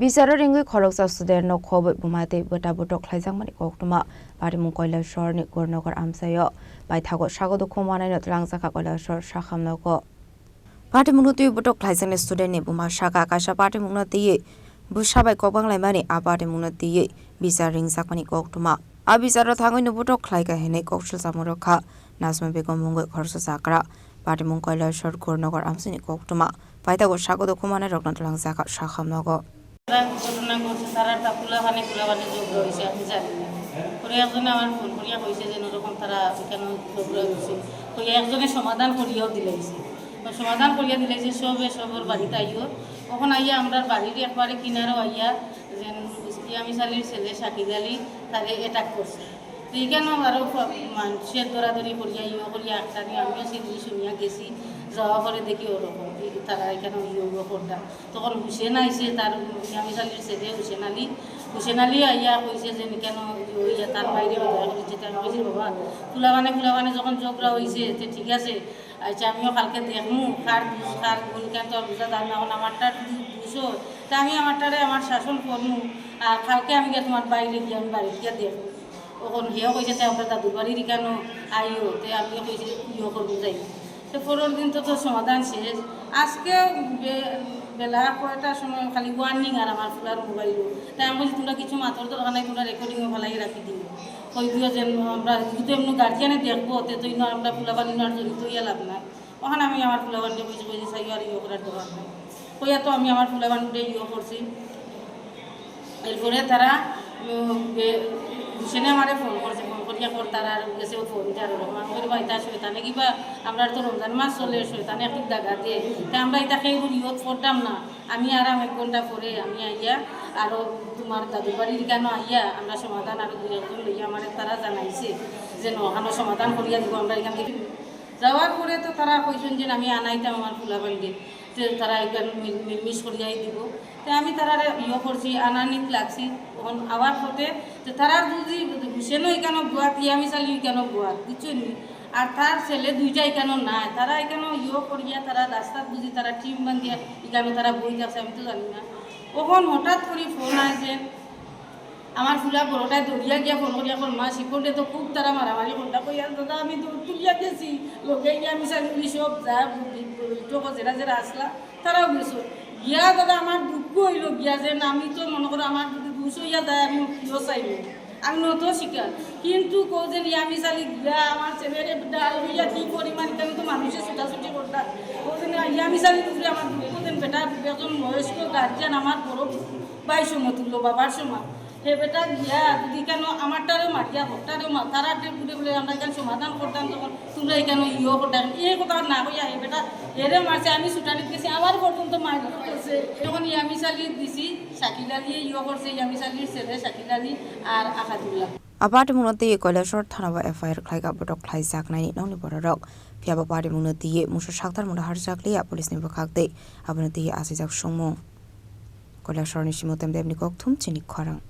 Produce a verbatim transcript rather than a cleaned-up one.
Bicharo ringwi khoroksa student no khobwi buma tei bwta butok khlaijakmani koktwma. Patimung Kailasor ni Gurnagar amchaio paithago sago dukhu manaino twlangjakha Kailasor sakham nogo. Patimungno twiwi butok khlaijaknai student ni buma sakha kaisa patimungno twiwi bwsa bai kok banglaimani, a patimungno twiwi bichar ringjakmani koktwma. A bicharo thangwino butok khlaikha hinwi kok silsamung rwkha Najma Begum mungwi khoroksa chagra. Patimung Kailasor Gurnagar amchaini koktwma. Paithago sago dukhu manairokno twlangjakha sakham nogo. তারা ঘটনা ঘটছে, তারা একটা ফুলাফানে ফুলাফানে ঝগড়া হয়েছে, আমি জানি না। পরে একজনে আমার ফোন করিয়া কইছে যে এরকম তারা এখানে ঝগড়া হয়েছে, তো একজনে সমাধান করিয়াও দিলাইছে, তো সমাধান করিয়া দিলাইছে, সবে সবর বাড়িতে আইও। তখন আইয়া আমরা বাড়ির একবারে কিনারও আইয়া যে ইয়ামিস আলীর ছেলে শাকিল আলী তারে অ্যাটাক করছে। তো এখানেও আরো ফ-, মানুষের দৌড়াদৌড়ি করিয়া ইয়ে করিয়া একটা নিয়ে আমিও সেদিন শুনিয়া গেছি, যাওয়া পরে দেখি ওরকম এই তারা এখানে ইয়ে ইয়ে করতাম। তখন হুসেন আইছে, তার ইয়ামিস আলীর ছেলে হুসেন আলী, হুসেন আলী আইয়া কইছে যে কেন ইয়ে হইয়া তার বাইরে বোধহয় কইছে, তাই আমি কইছি, "বাবা, ফুলাবানে ফুলাবানে যখন ঝগড়া হইছে, তে ঠিক আছে, আচ্ছা আমিও কালকে দেখমু, কার দুষ, কার ভুল, কেন তোর বুঝা যার না, এখন আমারটার দু-, দুষ হয়, তা আমি আমারটারে আমার শাসন করমু, আর কালকে আমি গিয়া তোমার বাইরে গিয়া আমি বাড়িত গিয়া দেখমু।" তখন হেও কইছে, "তে আমরা দাদুর বাড়ির ইখানো আইও।" তে আমিও কইছি, "ইয়ো করবো যাই।" তো পরের দিন তো, তো সমাধান শেষ। আজকে বে-, বেলা কয়টার সময় খালি ওয়ার্নিং আর আমার ফুলার মোবাইলও। তাই আমি বলছি, "তোমরা কিছু মাথার দরকার নাই, তোমরা রেকর্ডিংও ফালাই রাখি দিও। কই দিও যে আমরা যদি এমনি গার্জিয়ানে দেখবো, তে তো ইনো আমরা ফুলাবান ইনো আর জড়িত হইয়া লাভ নাই।" ওখানে আমি আমার ফুলাবানকে কইছি, কইছি, "সাইও আর ইয়ে করার দরকার নাই।" কইয়া তো আমি আমার ফুলাবানকে ইয়ে করছি। এরপরে তারা, উম, বে-, হুসেনে আমারে ফোন করছে, ফোন করিয়া কর তারা আর গেছে ও ফোন দিয়ে আর ওরকম। আমি করি, "ভাই, তার শয়তানে কিবা, আমরা তো রমজান মাস চলে, শয়তানে একটু দাগা দে। তা আমরা এটা খেয়ে ঘুরি, ওত পড়তাম না।" আমি আরাম এক ঘন্টা পরে আমি আইয়া আরো তোমার দাদুর বাড়ির এখানে আইয়া আমরা সমাধান আরো দুই একজন লইয়া আমারে তারা জানাইছে যে, "ন, ওখানে সমাধান করিয়া দিব আমরা এখান থেকে।" যাওয়ার পরে তো তারা কইছেন যে, "আমি আনাইতাম আমার ফুলাবানরে।" তে তারা এখানে মিল-, মিলমিশ করিয়াই দিব। তে আমি তারারে ইয়ে করছি, আনানিত লাগছি। তখন আবার পথে যে তারা যদি হুসেনও এখানে গোয়াত, ইয়ামিস আলী এখানে গোয়াত, বুঝছো নি? আর তার ছেলে দুইটা এখানে নাই, তারা এখানে ইয়ে করিয়া তারা রাস্তাত বুঝি তারা টিম বান্ধিয়া এখানে তারা বই আছে, আমি তো জানি না। তখন হঠাৎ করে ফোন আয় যে আমার ফুলা বড়টায় দৌড়িয়া গিয়া ফোন করিয়া কর, "মা, শিকলরে তো খুব তারা মারামারি করতা।" কইয়া, "দাদা, আমি দৌড় তুলিয়া গেছি, লগে গিয়া আমি চাইলি সব যা বৈঠক যেরা যেরা আসলা, তারাও গেছো।" গিয়া দাদা আমার দুঃখ হইল গিয়া যে না, আমি তো মনে করো আমার যদি দুষ হইয়া যায়, আমি ইয়ে চাইব, আমি নত শিকার। কিন্তু কও যে ইয়ামিস আলী গিয়া আমার ছেলেরে ডাল হইয়া কি পরিমাণ, আমি তো মানুষের ছোটাছুটি করতাম। কও যে ইয়ামিস আলীর উপরে আমার দুঃখ দেন, বেটা একজন বয়স্ক গার্জিয়ান, আমার বড় ভাই সমতুল্য, বাবার সমান। হে বেটা গিয়া যদি কেন আমারটারেও মারিয়া, হকটারেও মা-, তারা যে ঘুরে বলে আমরা এখানে সমাধান করতাম, যখন তোমরা এখানে ইয়ে করতাম, এই কথা না কইয়া হে বেটা এরে মারছে, আমি ছুটানিত গেছি, আমার পর্যন্ত মারধর করছে। যখন ইয়ামিস আলী দিছি, শাকিল আলী ইয়ে করছে, ইয়ামিস আলীর ছেলে শাকিল আলী আর আকাদুল্লাহ। A patimungno twiwi Kailasor thana o F I R khlaikha butok khlaijaknaini nokni bororok. Phiyaba patimungno twiwi musa sakthar mungno harjakliya police ni bwkhak tei abono twiwi achaijak songmung. Kailasorni Simutem Debni kokthum chini khorang.